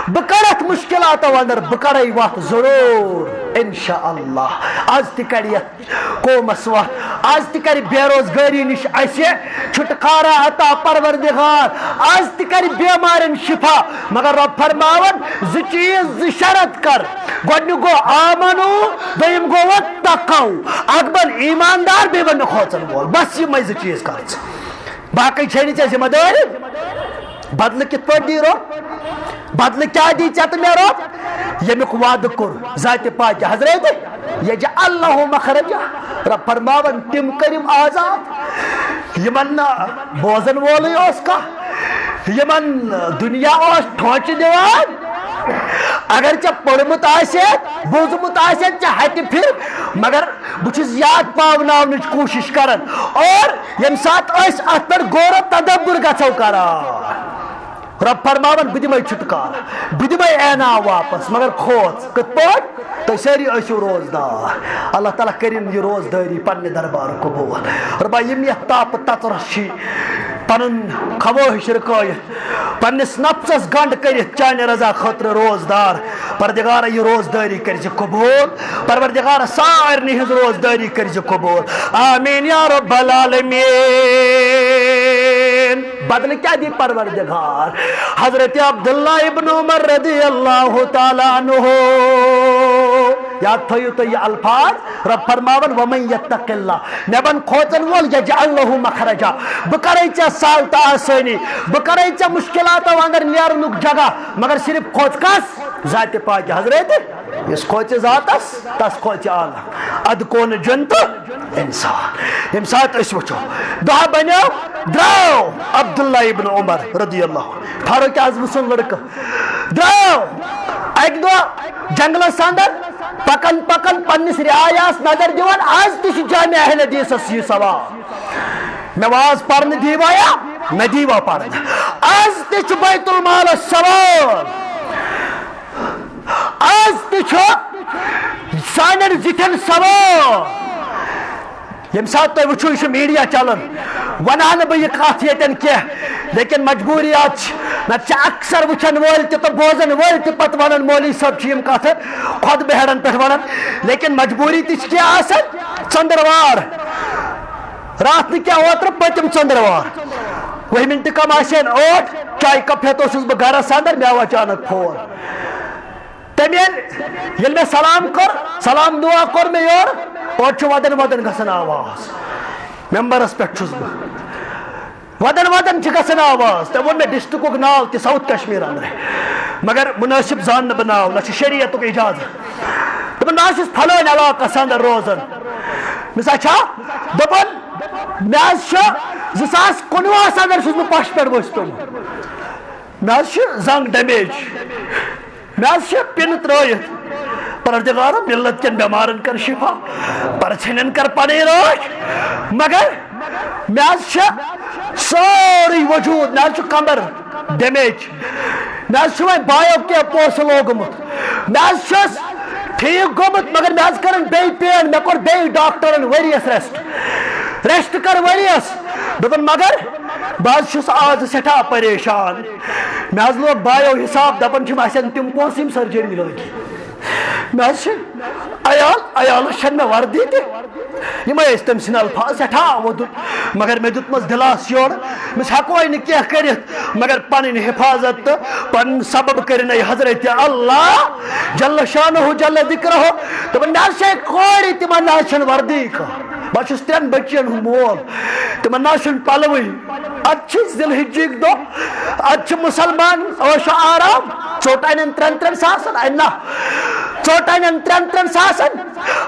بہٕ کڑٕ اتھ مشکلاتو اندر، بہٕ کڑے وتھ ضرور، انشاءاللہ۔ از تہِ کڑِ یتھ قومس وتھ، از تہِ کرِ بے روزگٲری نِش اسہِ چھُٹکارا عطا پروردگار، از تہِ کرِ بیمارن شفا۔ مگر رب فرماوان، زٕ چیٖز، زٕ شرط کر۔ گۄڈنیُک گوٚو آمنو، دوٚیِم گوٚو واتقو۔ اکھ بن ایماندار، بیٚیہِ بن نہٕ کھوژن وول۔ بس یِمے زٕ چیٖز کر ژٕ۔ باقٕے چھے نہٕ ژےٚ ذمہٕ دٲری۔ بدلہٕ کِتھ پٲٹھۍ دی رۄب؟ بدلہٕ کیٛاہ دی ژےٚ تہٕ مےٚ رۄب؟ ییٚمیُک وعدٕ کوٚر ذاتِ پاکہِ حضرت، یجعل لہ مخرجا۔ رۄب فرماوان، تِم کٔرِم آزاد، یِمن نہٕ بوزن وولٕے اوس کانٛہہ، یِمن دُنیا اوس ٹھونچہِ دِوان۔ اگر ژےٚ پوٚرمُت آسہِ، بوٗزمُت آسہِ ژےٚ ہتہِ پھِرِ، مگر بہٕ چھُس یاد پاوناونٕچ کوٗشِش کران۔ اور ییٚمہِ ساتہٕ أسۍ اتھ پٮ۪ٹھ غور و تدبر گژھو کران، رۄب فرماوان، بہٕ دِمے چھُٹکارٕ، بہٕ دِمے اعناو واپس، مگر کھوژ کِتھ پٲٹھۍ؟ تُہۍ سٲری ٲسِو روزدار۔ اللہ تعالیٰ کٔرِن یہِ روزدٲری پننہِ دربارٕ قبوٗل۔ رۄبا، یِم یَتھ تاپہٕ تَژرَس چھِ پنُن خواہش رُکٲیِتھ، پننِس نفسَس گنٛڈ کٔرِتھ چانہِ رضا خٲطرٕ روزدار، پروردگارا، یہِ روزدٲری کٔرزِ قبوٗل۔ پروردگارا، سارنٕے ہٕنٛز روزدٲری کٔرزِ قبوٗل۔ آمین یا رب العالمین۔ بدلہٕ کیٛاہ دی پروردگار؟ حضرت عبداللہ ابن عمر رضی اللہ تعالیٰ عنہ، یاد تھٲیِو تُہۍ یہِ الفاظ، رب فرماوان، "ومن یتق اللہ"، مےٚ بن کھوژن وول، "یجعل لہ مخرجا"، بہٕ کرے ژےٚ سہل تہٕ آسٲنی، بہٕ کرے ژےٚ مشکلاتو اندر نیرنُک جگہ، مگر صرف کھوژ کس؟ ذاتِ پاکہِ حضرت، یُس کھوژِ ذاتس، تس کھوژِ عالم۔ ادٕ کون جن تہٕ انسان۔ ییٚمہِ ساتہٕ أسۍ وٕچھو، دۄہ بنیو، درٛاو عبداللہ ابن عمر رضی اللہ عنہ، فاروق اعظم سُنٛد لڑکہٕ، درٛاو اکہِ دۄہ جنگلس اندر، پکان پکان پننِس رعایاہس نظر دِوان، از تہِ چھُ جامع اہل حدیثس یہِ سوال، مےٚ واز پرنہٕ دیٖوا یا نہ دیٖوا پرنہٕ؟ از تہِ چھُ بیت المالس سوال، از تہِ چھُ سانٮ۪ن زِٹھٮ۪ن سوال۔ ییٚمہِ ساتہٕ تُہۍ وٕچھِو، یہِ چھُ میٖڈیا چلان، وَنہٕ ہا نہٕ بہٕ یہِ کَتھ ییٚتٮ۪ن کینٛہہ، لیکن مجبوٗریات چھِ۔ نَتہٕ چھِ اکثر وٕچھَن وٲلۍ تہِ تہٕ بوزَن وٲلۍ تہِ پَتہٕ وَنان، "مولوی صٲب چھِ یِم کَتھٕ خۄد بہرَن پٮ۪ٹھ وَنان"، لیکن مجبوٗری تہِ چھِ کینٛہہ آسان۔ ژٔنٛدٕروار، راتھ نہٕ کینٛہہ، اوترٕ پٔتِم ژٔنٛدٕروار، وُہہِ مِنٹہِ کَم آسہِ ہَن ٲٹھ، چایہِ کپ ہٮ۪تھ اوسُس بہٕ گَرَس اَندَر، مےٚ آو اچانک فون۔ تٔمۍ ییٚلہِ، ییٚلہِ مےٚ سلام کوٚر، سلام دُعا کوٚر مےٚ یورٕ، اورٕ چھُ وَدَن وَدَن گژھان آواز، ممبرَس پٮ۪ٹھ چھُس بہٕ۔ وَدَن وَدَن چھِ گژھان آواز۔ تٔمۍ ووٚن مےٚ ڈسٹرکُک ناو تہِ، ساوُتھ کشمیر اندرے، مگر مُنٲسِب زان نہٕ بہٕ ناو، نہ چھُ شریعتُک اجازت۔ دوٚپُن، "بہٕ حظ چھُس فلٲنۍ علاقَس اندر روزان۔" مےٚ سا چھا؟ دوٚپُن، "مےٚ حظ چھُ زٕ ساس کُنوُہَس اندر چھُس بہٕ پَش پٮ۪ٹھ ؤسۍ پیوٚمُت۔ مےٚ حظ چھُ زنٛگ ڈیمیج۔" مےٚ حظ چھِ پِنہٕ ترٲیِتھ، پروردگارا، مِلت کٮ۪ن بٮ۪مارن کر شفا، پرژھٮ۪نن کر پنٕنۍ رٲچھ، مگر مےٚ حظ چھِ سٲرٕے وجوٗد، مےٚ حظ چھُ کمر ڈیمیج، مےٚ حظ چھُ وۄنۍ بایو کینٛہہ پونٛسہٕ لوگمُت، مےٚ حظ چھُس ٹھیٖک گوٚمُت، مگر مےٚ حظ کٔرٕن بیٚیہِ پین، مےٚ کوٚر بیٚیہِ ڈاکٹرن ؤریَس ریسٹ، ریسٹ کر ؤریَس۔ دوٚپُن، مگر بہٕ حظ چھُس آز سٮ۪ٹھاہ پریشان۔ مےٚ حظ لوگ بایو حساب، دپان چھِم، اسہِ ہن تِم پونٛسہٕ یِم سرجری لٲگۍ۔ مےٚ حظ چھِ عیال، عیالس چھنہٕ مےٚ وردی تہِ۔ یِمے ٲسۍ تٔمۍ سٕنٛدۍ الفاظ، سٮ۪ٹھاہ وۄدُن۔ مگر مےٚ دیُتمس دِلاسہٕ یورٕ، أمِس ہٮ۪کوے نہٕ کینٛہہ کٔرِتھ، مگر پنٕنۍ حفاظت تہٕ پنُن سبب کٔرِنَے حضرت اللہ جل شانہ جل ذکرہ۔ دوٚپُن، مےٚ حظ چھے کورِ، تِمن نہ حظ چھنہٕ وردی کانٛہہ۔ بہٕ حظ چھُس ترٛٮ۪ن بٔچین ہُنٛد مول، تِمن نہ حظ چھُنہٕ پلوٕے۔ اتھ چھِ ذی الحجٕکۍ دۄہ، اتھ چھِ مسلمان عٲش و آرام، ژوٚٹ انن ترٛٮ۪ن ترٛٮ۪ن ساسن، انہِ نہ، ژوٚٹ انن ترٛٮ۪ن ترٛٮ۪ن ساسن،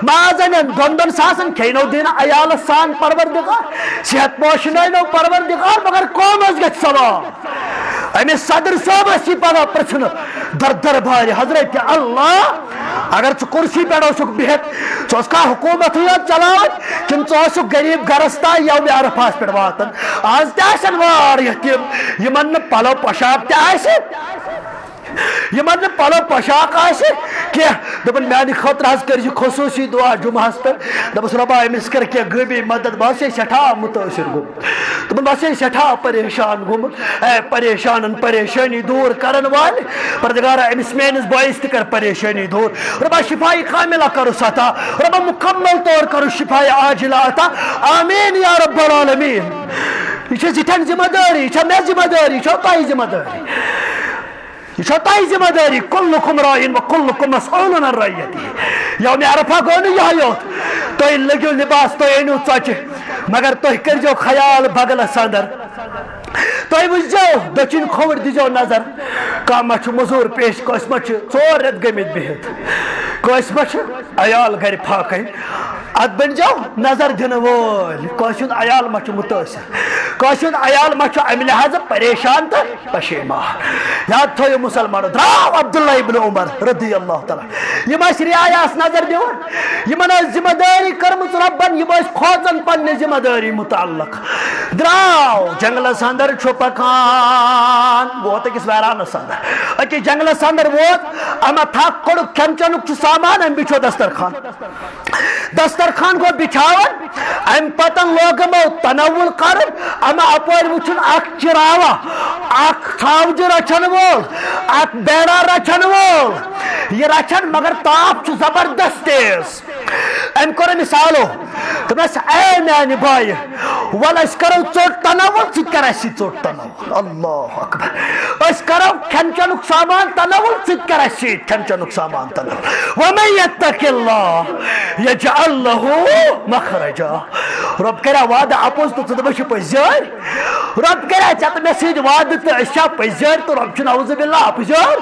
ماز انن دۄن دۄن ساسن، کھیٚینو دِنہٕ عیالس سان پروردگار، صحت پوشنٲینو پروردگار، مگر قومس گژھِ ثواب۔ أمِس صدر صٲبس یی پگاہ پرژھنہٕ در دربارِ حضرت اللہ، اگر ژٕ کرسی پٮ۪ٹھ اوسُکھ بِہِتھ، ژٕ اوسکھا حکومتٕے یوت چلاوان، کِنہٕ ژٕ اوسُکھ غریب گرس تام یومِ عرفاہس پٮ۪ٹھ واتان؟ آز تہِ آسن واریاہ تِم، یِمن نہٕ پلو پۄشاک تہِ آسہِ، یِمن نہٕ پلو پۄشاک آسہِ کینٛہہ۔ دوٚپُن، میانہِ خٲطرٕ حظ کٔرۍ زِ خصوٗصی دُعا جمعہس پٮ۪ٹھ۔ دوٚپُس، رۄبا، أمِس کر کینٛہہ غٲبی مدد، بہٕ حظ چھُس سٮ۪ٹھاہ مُتٲثر گوٚمُت۔ دوٚپُن، بہٕ حظ چھُس سٮ۪ٹھاہ پریشان گوٚمُت۔ اے پریشانن پریشٲنی دوٗر کرن والہِ، پروردگارا، أمِس میٲنِس بٲیِس تہِ کر پریشٲنی دوٗر۔ رۄبا، شفاء کاملہ کرُس عطا۔ رۄبا، مکمل طور کرُس شفاء عاجلہ عطا۔ آمین یا رب العالمین۔ یہِ چھےٚ زِٹھٮ۪ن ذمہ دٲری، یہِ چھےٚ مےٚ ذمہ دٲری، یہِ چھو تۄہہِ ذمہ دٲری۔ یہِ چھو تۄہہِ ذمہ دٲری، کلکم راعٍ و کلکم مسئول عن رعیتہ۔ یومِ عرفہ گوٚو نہٕ یِہوٚے یوت، تُہۍ لٔگِو لباس، تُہۍ أنِو ژۄچہِ، مگر تُہۍ کٔرۍزیو خیال بغلس اندر۔ تُہۍ وٕچھزیو دٔچھِنۍ کھووُر، دیٖزیو نظر، کانٛہہ ما چھُ مٔزوٗر پیش، کٲنٛسہِ ما چھِ ژور رٮ۪تھ گٔمٕتۍ بِہِتھ، کٲنٛسہِ ما چھِ عیال گرِ فاقے۔ اتھ بٔنۍزیو نظر دِنہٕ وٲلۍ، کٲنٛسہِ ہُنٛد عیال ما چھُ مُتٲثر، کٲنٛسہِ ہُنٛد عیال ما چھُ امہِ لحاظہٕ پریشان تہٕ پشیمان۔ یاد تھٲیِو مسلمانو، درٛاو عبداللہ ابن عمر رضی اللہ تعالیٰ۔ یِم ٲسۍ رعایاہس نظر دِوان، یِمن ٲس ذمہ دٲری کٔرمٕژ رۄبن، یِم ٲسۍ کھوژان پننہِ ذمہ دٲری متعلق۔ درٛاو جنگلس اندر چھُ پکان، ووت أکِس ویرانس اندر۔ أکِس جنگلس اندر ووت، اما تھکھ کوٚڑُکھ کھٮ۪ن چٮ۪نُک چھُ سامان، أمۍ بِچھو دسترخوان۔ دسترخوان گوٚو بِچھاوان، اَمہِ پتہٕ لوگ یِمو تناول کرُن، اما اپٲرۍ وٕچھُن اکھ چراوا، اکھ ژھاوجہِ رچھن وول، اکھ بیڑا رچھن وول۔ یہِ رچھن، مگر تاپھ چھُ زبردست تیز۔ أمۍ کوٚر أمِس آلو۔ دوٚپنَس، "اے میانہِ بایہِ، وَلہٕ أسۍ کَرو ژوٚٹ تناول، ژٕ تہِ کَر اَسہِ سۭتۍ ژوٚٹ تناول۔" اللہ اکبر۔ أسۍ کَرو کھٮ۪ن چٮ۪نُک سامان تناول، ژٕ تہِ کَر اَسہِ سۭتۍ کھٮ۪ن چٮ۪نُک سامان تناول۔ وَمَن یَتَّقِ اللَّهَ یَجْعَل لَهُ مَخْرَجًا۔ رۄب کَرِ وعدٕ اَپُز تہٕ ژٕ دَپَس، "چھِ پٔزۍ یٲرۍ؟" رۄب کَرِ ژےٚ تہٕ مےٚ سۭتۍ وعدٕ تہٕ أسۍ چھا پٔزۍ یٲرۍ؟ تہٕ رۄب چھُ نعوذ باللہ اَپُزیور۔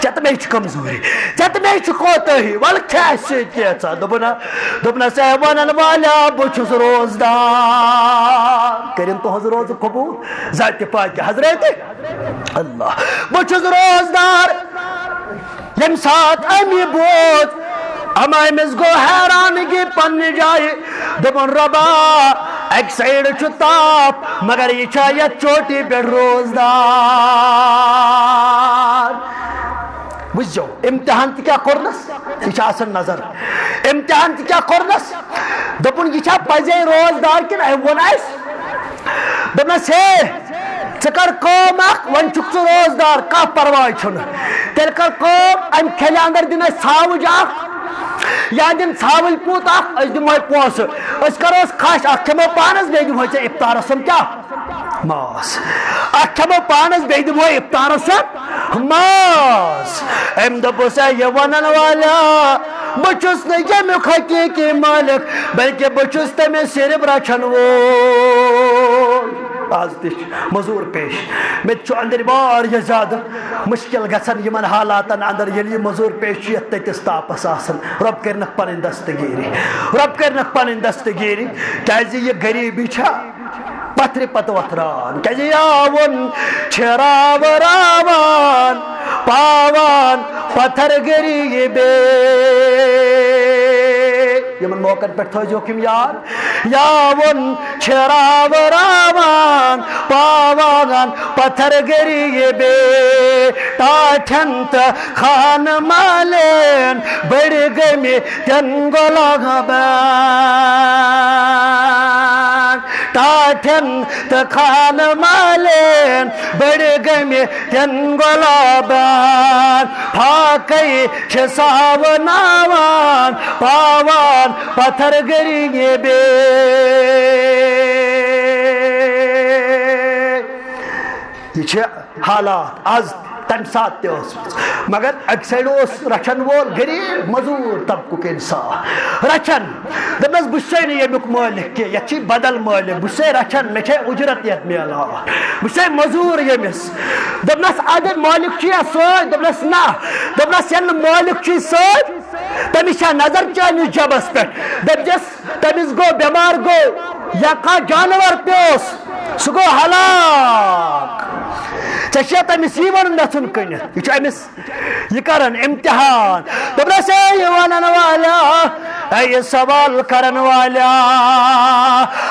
ژےٚ تہٕ مےٚ چھِ کمزوری، ژےٚ تہٕ مےٚ چھِ کوتٲہی، وَلہٕ کھےٚ اَسہِ سۭتۍ کینٛژھا۔ دوٚپُن ہا، دوٚپنَس، "اے وَنَن والیا، بہٕ چھُس روزدار۔" کٔرِن تُہٕنٛز روزٕ قبوٗل ذاتِ پاکہِ حضرت اللہ۔ بہٕ چھُس روزدار۔ ییٚمہِ ساتہٕ أمۍ یہِ بوٗز، اما أمِس گوٚو حیرانگی پننہِ جایہِ۔ دوٚپُن، "رۄبا، اَکہِ سایڈٕ چھُ تاپھ، مگر یہِ چھا یَتھ چوٹی پٮ۪ٹھ روزدار؟" وٕچھزیو، امتحان تہِ کیٛاہ کوٚرنَس، یہِ چھِ آسان نظر۔ امتحان تہِ کیٛاہ کوٚرنَس؟ دوٚپُن، "یہِ چھا پَزے روزدار کِنہٕ أمۍ ووٚن اَسہِ؟" دوٚپنَس، "ہے، ژٕ کر کٲم اکھ، وۄنۍ چھُکھ ژٕ روزدار، کانٛہہ پرواے چھُنہٕ۔ تیٚلہِ کر کٲم، اَمہِ کھٮ۪لہِ اندر دِن اَسہِ ژھاوٕج اکھ، یا دِن ژھاوٕلۍ پوٗت اکھ، أسۍ دِمہوے پونٛسہٕ۔ أسۍ کروس کھش اکھ، کھٮ۪مو پانس، بیٚیہِ دِمہوے ژےٚ اِفطارس سُم کیٛاہ؟ ماز۔ اکھ کھٮ۪مو پانس، بیٚیہِ دِمہوے اِفطارس سُم ماز۔" أمۍ دوٚپُس، "اے یہِ ونن والیا، بہٕ چھُس نہٕ ییٚمیُک حقیٖقی مٲلِک، بلکہِ بہٕ چھُس تٔمِس صرف رچھن وول۔" آز تہِ چھِ مٔزوٗر پیش۔ مےٚ تہِ چھُ أنٛدٕرۍ واریاہ زیادٕ مُشکِل گژھان یِمن حالاتن اندر، ییٚلہِ یہِ مٔزوٗر پیش چھُ یَتھ تٔتِس تاپس آسان۔ رۄب کٔرِنَکھ پنٕنۍ دستگیٖری، رۄب کٔرِنَکھ پنٕنۍ دستگیٖری، کیازِ یہِ غریٖبی چھےٚ پتھرِ پتہٕ وۄتھران۔ کیازِ یاوُن چھِ راوٕ راوان، پاوان پتھر غریٖبی۔ یِمن موقعن پٮ۪ٹھ تھٲیزیوکھ یِم یاد۔ یاوُن چھِ راوٕ راوان، پاوان پتھر غریٖبی۔ ٹاٹھٮ۪ن تہٕ خانہٕ مالٮ۪ن بٔڑۍ گٔمٕتٮ۪ن غۄلامن۔ ٹاٹھٮ۪ن تہٕ خانہٕ مالٮ۪ن بٔڑۍ گٔمٕتٮ۪ن غۄلامن۔ فاقے چھِ ساوناوان، پاوان پتھر غریٖبی۔ یہِ چھِ حالات آز، تَمہِ ساتہٕ تہِ ٲسمٕژ۔ مگر اَکہِ سایڈٕ اوس رچھن وول غریٖب مٔزوٗر طبقُک اِنسان۔ رچھن، دوٚپنَس، "بہٕ چھُسَے نہٕ ییٚمیُک مٲلِک کینٛہہ، یَتھ چھِ بدل مٲلِک، بہٕ چھُسَے رچھن، مےٚ چھے اُجرت یَتھ میلان، بہٕ چھُسَے مٔزوٗر ییٚمِس۔" دوٚپنَس، "اَدٕ مٲلِک چھُیا سۭتۍ؟" دوٚپنَس، "نہ۔" دوٚپنَس، "ییٚلہِ نہٕ مٲلِک چھُے سۭتۍ، تٔمِس چھا نظر چٲنِس جَبَس پٮ۪ٹھ؟" دٔپۍزٮ۪س، تٔمِس گوٚو، بٮ۪مار گوٚو، یا کانٛہہ جانور پیوس، سُہ گوٚو ہلاک۔ ژےٚ چھےٚ تٔمِس یی وَنُن گژھُن کٕنِتھ؟ یہِ چھُ أمِس یہِ کران امتحان۔ دوٚپنَس، "اے یہِ وَنَن والیا، اے یہِ سوال کرن والیا،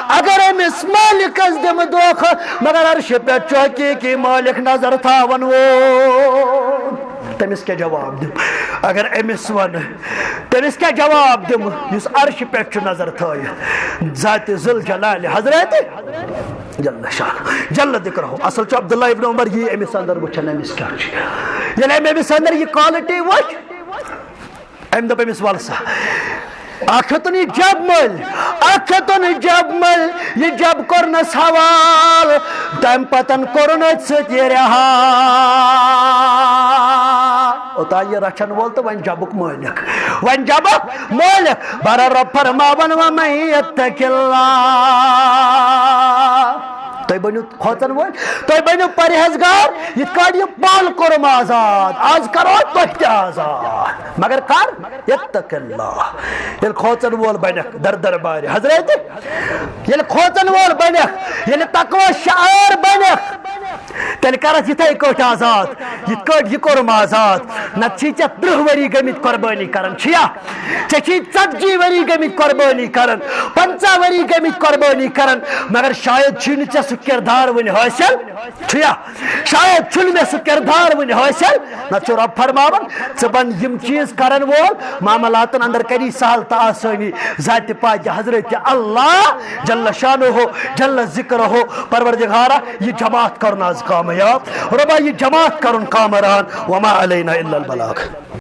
اگر أمِس مٲلِکَس دِمہٕ دھوکھٕ، مگر عرشہِ پٮ۪ٹھ چھُ حقیٖقی مٲلِک نظر تھاوَن وول، تٔمِس کیٛاہ جواب دِمہٕ؟ اگر أمِس وَنہٕ، تٔمِس کیٛاہ جواب دِمہٕ یُس عرشہِ پٮ۪ٹھ چھُ نظر تھٲیِتھ؟ ذاتِ ذوالجلالِ حضرت جل شان، جل ذکرہ۔ اصل چھُ عبداللہ ابن عمر یی أمِس اندر وٕچھان، أمِس کیٛاہ چھُ۔ ییٚلہِ أمۍ أمِس اندر یہِ quality وٕچھ، أمۍ دوٚپ أمِس، "وَلہٕ سا، اکھ ہیوٚتُن یہِ جب مٔلۍ، اکھ ہیوٚتُن یہِ جب مٔلۍ، یہِ جب کوٚرنَس حوال، تَمہِ پتَن کوٚرُن أتھۍ سۭتۍ یہِ رِہا۔" اوٚتام یہِ رچھن وول تہٕ وۄنۍ جبُک مٲلِک، وۄنۍ جبُک مٲلِک، برا رۄب فرماوان، "وَمَن یَتَّقِ اللَّهَ۔" تُہۍ بٔنِو کھوژن وٲلۍ، تُہۍ بٔنِو پرہیزگار، یِتھ کٲٹھۍ یہِ پل کوٚرُم آزاد، آز کرو تۄہہِ تہِ آزاد۔ مگر کر؟ یتق اللہ۔ ییٚلہِ کھوژن وول بنکھ در دربارِ حضرت، ییٚلہِ کھوژن وول بنکھ، ییٚلہِ تقوی شعار بنکھ، تیٚلہِ کرس یِتھے کٲٹھۍ آزاد، یِتھ کٲٹھۍ یہِ کوٚرُم آزاد۔ نتہٕ چھی ژےٚ ترٕٛہ ؤری گٔمٕتۍ قۄربٲنی کران، چھِیا؟ ژےٚ چھی ژتجی ؤری گٔمٕتۍ قۄربٲنی کران، پنژاہ ؤری گٔمٕتۍ قۄربٲنی کران، مگر شاید چھی نہٕ ژےٚ سُہ کردار وۄنۍ حٲصِل چھُیا؟ شاید چھُنہٕ مےٚ سُہ کردار وۄنۍ حٲصِل۔ نہ چھُ رب فرماوان، ژٕ بن یِم چیٖز کرن وول، معاملاتن اندر کری سہل تہٕ آسٲنی۔ ذاتِ پاک حضرت اللہ جل شانہ، جل ذکرہ، پروردگارا، یہِ جماعت کرُن آز کامیاب۔ رۄبا، یہِ جماعت کرُن کامران۔ وما علینا الا البلاغ۔